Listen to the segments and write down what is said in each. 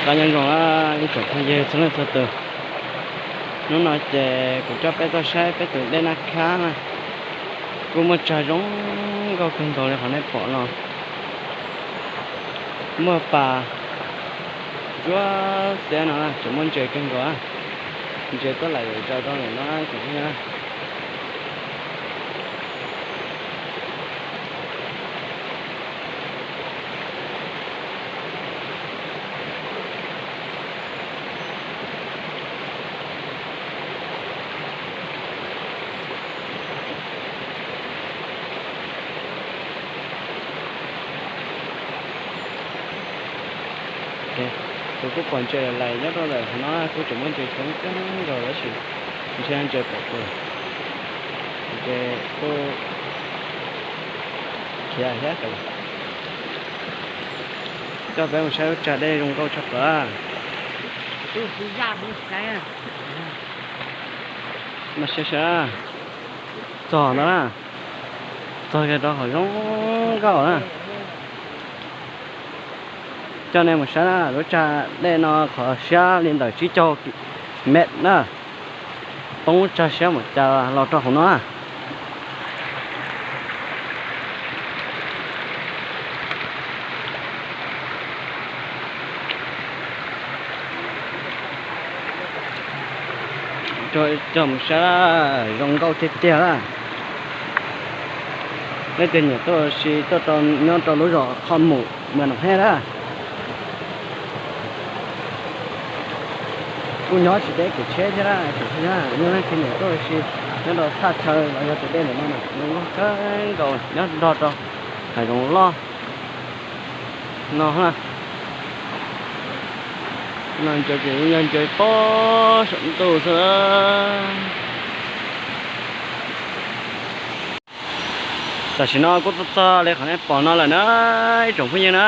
Qab nyob zoo ib tsoom phooj ywg txhua leej txhua tus, hnub no ces kuv coj peb tuaj saib peb tus dej Naj Khab na, kuj muaj tsag zoo nkauj kawg nkaus li qhov nej pom no. Muaj pas ntsuab xiab no tseem muaj ntses kawg nkaus, ntses tuaj laim zom zaws rau ntawm no tseem thiab. Kuv kuj pom ntses laim nyob rau ntawm qhov no kuj tseem muaj ntses coob kawg nkaus tab sis ntshe ntses pom kuv ces kuj khiav thiab. Coj peb mus saib lub tsag dej zoo nkauj tshaj plaws. Mas saib saib, txog ntawd na, txog kiag rau qhov zoo nkauj na. Coj nej mus saib na, lub tsag dej no qhov siab li ntawm tsib caug mev na, poob tsag siab mus cas los rau hauv no. Coj mus saib, zoo nkauj tiag tiag lawm. Leej twg nyiam tuaj ua si tuaj rau nyob rau lub zos Qhoj Mum, Mws Noom Hej na. Kuj nyob tsis deb kev tsheb thiab na, tseem yog yog leej twg nyiam tuaj ua si nyob rau thaj chaw los yog tus dej ntawm no na, zoo nkauj kawg nkaus nyob nrog rau hav zoov loj no na. No ntses ces yog ntses pob saum ntuj xwb. Tam sim no kuj txog txog li qhov nej pom no lawm na, ib tsoom phooj ywg na.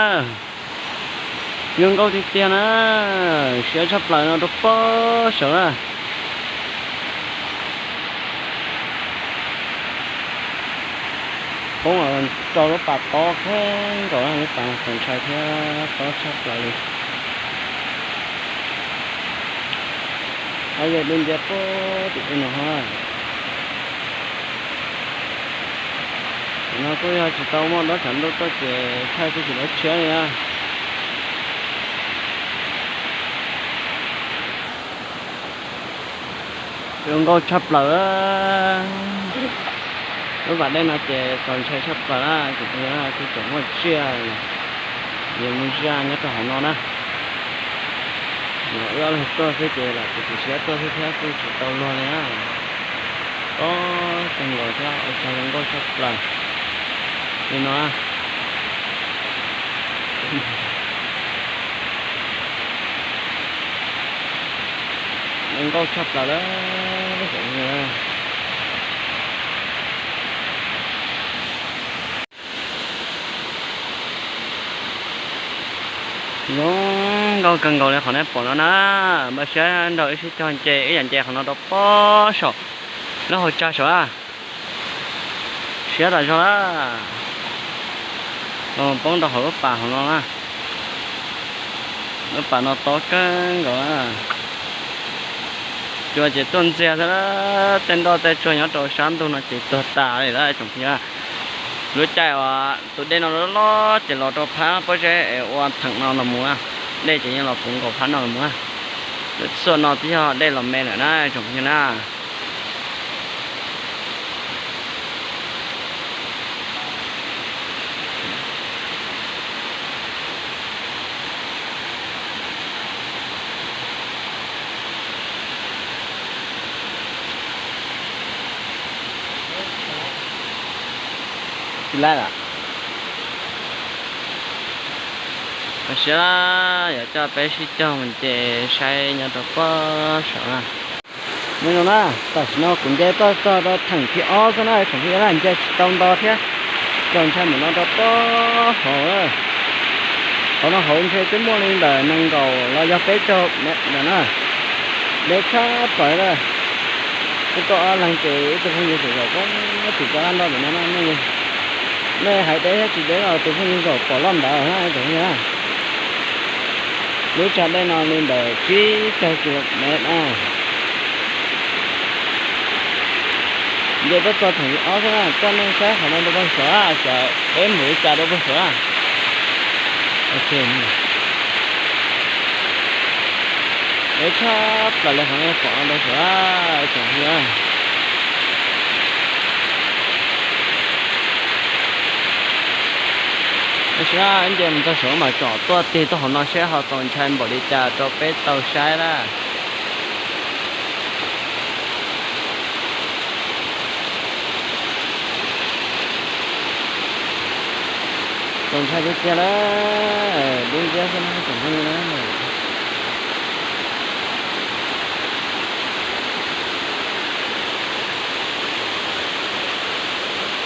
Zoo nkauj tiag tiag na, siab tshaj plaws no rau pob saud na. Poob rau lub pas tob kawg nkaus na, lub pas txaus ntshai thiab tob tshaj plaws li. Ob yawg dej ntsia puag tim tej no hov. Tam no kuj yog tsis tau muaj dab tsov ntuj tuaj ces thaij kuj tsis tau tshiab li na. Zoo nkauj tshaj plaws. Lub pas dej no ces txaus ntshai tshaj plaws na, kuv pom kuj tseem muaj tsiaj, yog muaj zaj nyob rau hauv no na. Los wb ob leeg tuaj xwb ces lam kuv tsis siab tuaj xwb thiab kuj tsis tau luag li na. Tob kawg nkaus thiab ua tsaug zoo nkauj tshaj plaws li no. Zoo nkauj tshaj plaws lawm. Zoo nkauj kawg nkaus li qhov nej pom no na. Npaj siab nrog wb sib cog nce, wb yam nce qhov no rau pob saum lub hauv tsag saud na. Siab tas zog na. Los poob rau hauv lub pas hauv no na. Lub pas no tob kawg nkaus na. Cua ces tuaj ntxiag xwb, tej nroj tej tsuag nyob rau sab ntug no ces tuag tas li lawm tsoom phooj ywg. Lub caij uas tus dej no loj loj ces los rau phab pob zeb es ua theem no los mus na. Dej ces yeej los puv nkaus phab no los mus na. Lub txoj no twb yog dej los me lawm na tsoom phooj ywg na. Tsis laij lawm. Koj siab, yog coj peb sib cog mus ces saib nyob rau pob saum na. Nyob zoo na, tam sim no kuv nce tuaj txog rau theem thib ob xwb na tsoom phooj ywg na, nce tsis tau nto thiab. Txaus ntshai mus no rau pob hauv. Qhov no hauv ntshe twb muaj li ntawm nees nkaum los yog peb caug mev ntawm na. Deb tshaj plaws na. Kuj tuaj ob leeg ces ib tug phooj ywg zaum zaum pob tim cov laj nroj ntawm no na. Nej hais deb thiab tsis deb los tus phooj ywg zaum pom loj ntawd na tsoom phooj ywg na. Lub tsag dej no li ntawm tsib caug kis lus mev na. Nce tuaj txog theem li ob xwb na, coj nej saib qhov no rau pem saud, saib peb mus li cas rau pem saud. Ok, peb tshaj plaws li qhov nej pom no rau saud, tsoom phooj ywg. Saib, nce mus txog saud mam tsom tuaj tig tuaj hauv no seb ho txaus ntshai npaum li cas rau peb tau saib na. Txaus ntshai tiag tiag lawm, dub nciab xwb na tsoom phooj ywg na.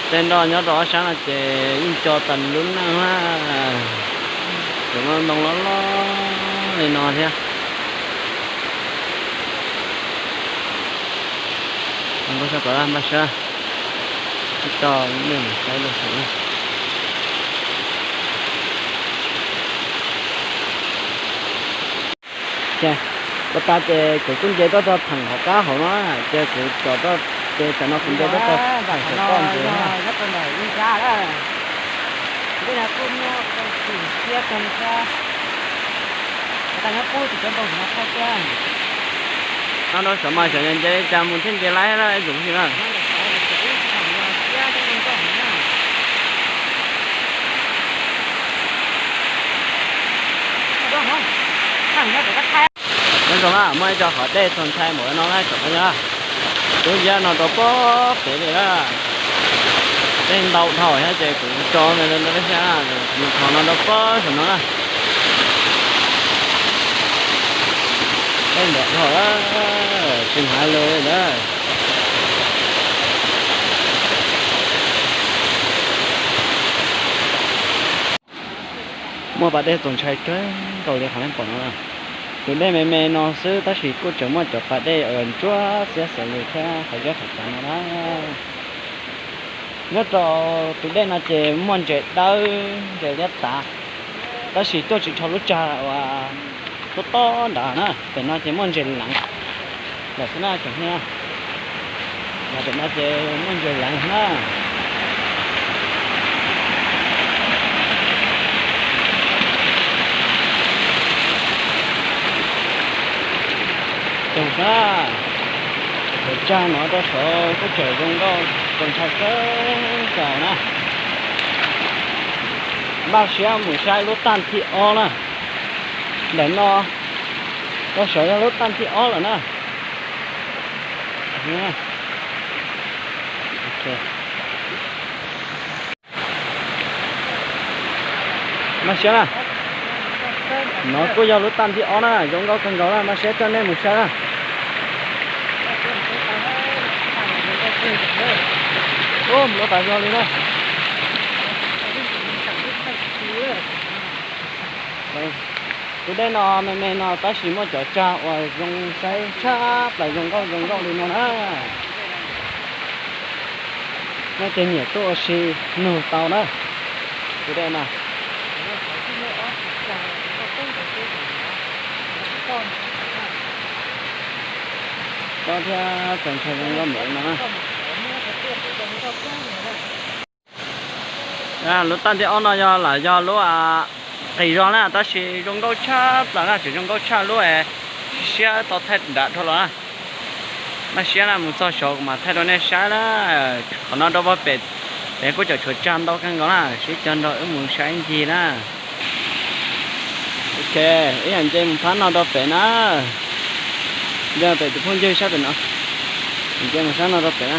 Tej nroj nyob rau ob sab no ces yeej co tas lub neej na. Cov ntoo loj loj li no thiab. Npaj siab, npaj siab, ib co nej mus saib rau saum na. Ua tas ces kuv kuj nce tuaj txog theem hauv qab hauv no, ces kuv tsom tuaj, ces tam no kuv nce tuaj txog theem saum toj ntses na. No rau saum mas xyov yog nce li cas mus thiaj nce laib na ib tsoom phooj ywg na. Nyob zoo na, muaj ib co qhov dej txaus ntshai npaum no na tsoom phooj ywg. Dub nciab no rau pob pem li na. Dej ntau dhau thiab ces kuv tso me me no thiab, mus qhov no rau pob saum no na. Dej ntau dhau, tsis hnav lawm na. Muaj pas dej txaus ntshai kawg nkaus li qhov nej pom no na. Tus dej me me no xwb tab sis kuj tseem muaj cov pas dej uas ntsuab xiab xeev li thiab qhov zeb qhov tsav no na. Nyob rau tus dej no ces muaj ntses dawb ntses liab tav, tab sis tuaj tsis dhau lub tsag uas tob tob nrad na. Pem no ces muaj ntses leev lawm xwb na tsoom phooj ywg. Pem no ces muaj ntses leev na. Tsoom na, cov tsag no rau saud kuj tseem zoo nkauj txaus ntshai kawg nkaus na. Npaj siab mus saib lub tag thib ob na. Ntawm no rau saud yog lub tag thib ob lawm na. Npaj siab na. No kuj yog lub tag thib ob na, zoo nkauj kawg nkaus na, npaj siab coj nej mus saib na. Ub, lub tas zog li na. Tus dej no me me no tab sis muaj cov tsag uas zoo saib tshaj plaws zoo nkauj zoo nkauj li no na. Nej tej nyiam tuaj ua si nug tau na. Tus dej no. Tob thiab txaus ntshai zoo nkauj npaum no na. Lub tag thib ob no yog lam yog lub qis zog na, tab sis zoo nkauj tshaj plaws na, tseem zoo nkauj tshaj lub siab tau thaij nram dhau los na. Npaj siab na, mus txog saud kuv mam thaij rau nej saib na. Qhov no rau pem, pem kuj cov tshuav tsag ntau kawg nkaus na, sib cog nrog wb mus saib ncig na. Ok, ib yam nce mus phab no rau pem na. Nce pem tus phooj ywg sab pem no. Nce mus sab no rau pem na.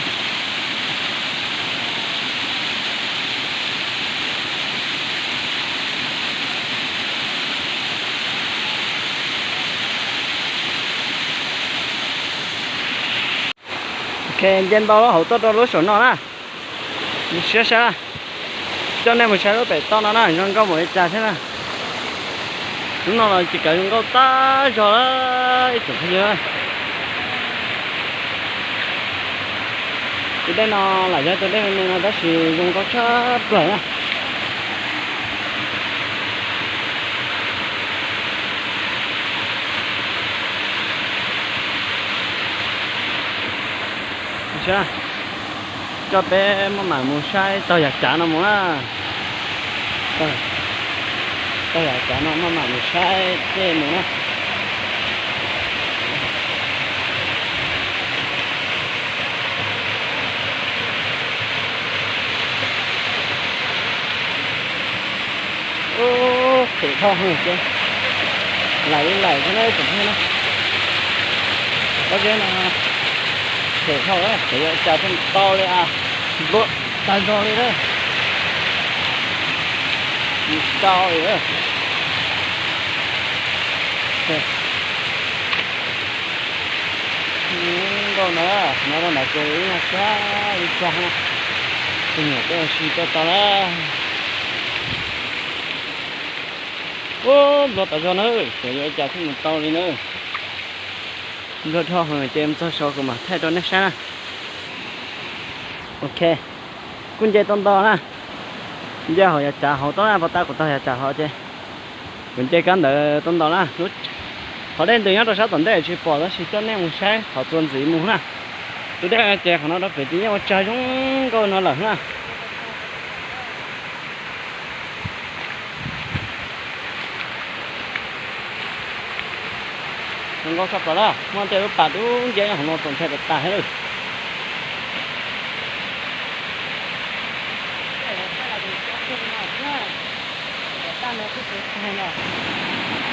Ok, nce ntau hauv tuaj rau lub saum no na. Siab sab, coj nej mus saib lub pem toj no na, zoo nkauj npaum li cas thiab na. Lub no los tsis kav zoo nkauj tag zog ib tsoom phooj ywg. Tus dej no lam yog tus dej me me no tab sis zoo nkauj tshaj plaws na. Coj peb maj mam mus saib taug yam cav no mus na. Taug yam cav no maj mam mus saib dej mus na. Ub, phem dhau heev ces, laim li laim xwb na tsoom phooj ywg na. Pob zeb no phem dhau lawm, xyov yuav ua cas thiaj tau li a. Nplua tag zog li na. Tsis tau li. Nkauj no, no rau nram ces ib nyuag sab ib tsa na. Tus niam tuaj ua si tuaj tau lawm. Ub, nplua tas zog na, xyov yuav ua cas thiaj mus tau li na. Nplua dhau heev ces mus txog saud kuv mam thaij rau nej saib na. Ok, kuj nce tau ntau na. Nce hauv yav cav hauv tau na, pov tab kuv taug yav cav hauv ces kuv nce kab ntawd tau ntau na. Qhov dej ntws nyob rau sab tom ntej tsis pom tab sis coj nej mus saib qhov txuas ntxiv mus na. Tus dej ces qhov no rau pem ces yeej ua tsag zoo nkauj no lawm na. Zoo nkauj tshaj plaws na, muaj tej lub pas dub nciab nyob hauv no txaus ntshai tas tas thiab lawm.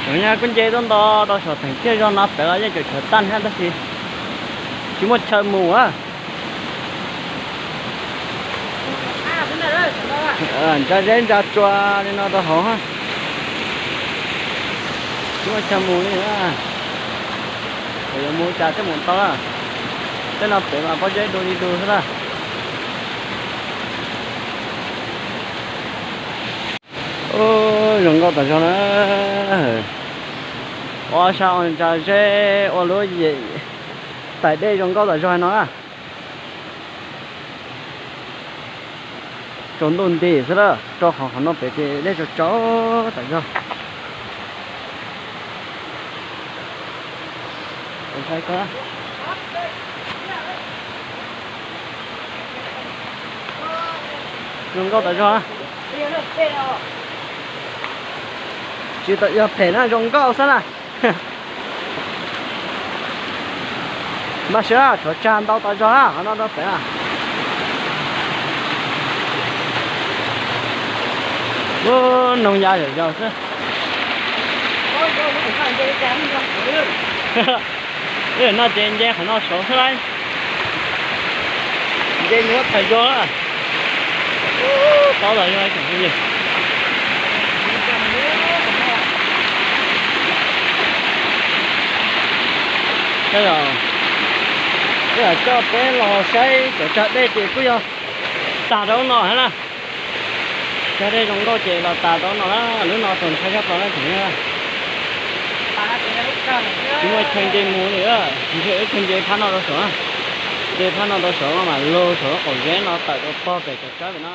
Tseem nyaj kuj nce tuaj nto rau saum theem ciaj zog no pem los yeej tseem tshuav tag thiab tab sis tsis muaj chaw mus a. Ntsa zeb ntsa tsua li no rau hauv, tsis muaj chaw mus li. Yuav mus cas thiaj mus tau na. Tej no pem mas pob zeb du li du xwb na. Zoo nkauj tas zog na. Ua sab ua ntsa zeb ua lub tais dej zoo nkauj tas zog no na. Tsaus ntuj nti xwb lawm rau qhov qhov no pem ces dej tsaus tsaus tas zog. Zoo nkauj tas zog. Tsis tau yog phem na, zoo nkauj xwb na. Mas sawv tshuav tsag ntau tas zog na qhov no rau pem. Ub, noog ya zom zaws xwb. Ib yam no ces nce qhov no saud xwb lauj. Nce nyuaj tas zog. Ub, tob tas zog tsoom phooj ywg. Tej zaum coj peb los saib cov tsag dej ces kuj yog tag rau lub no thiab na. Tsag dej zoo nkauj ces los tas rau lub no na, lub no txaus ntshai tshaj plaws na tsoom phooj ywg. Tsis muaj chaw nce mus li, ntshe wb chaw nce phab no rau saud na. Nce phab no rau saud mas lug saum lub qaum zeb no tawm rau pog pem cov tsawb pem no.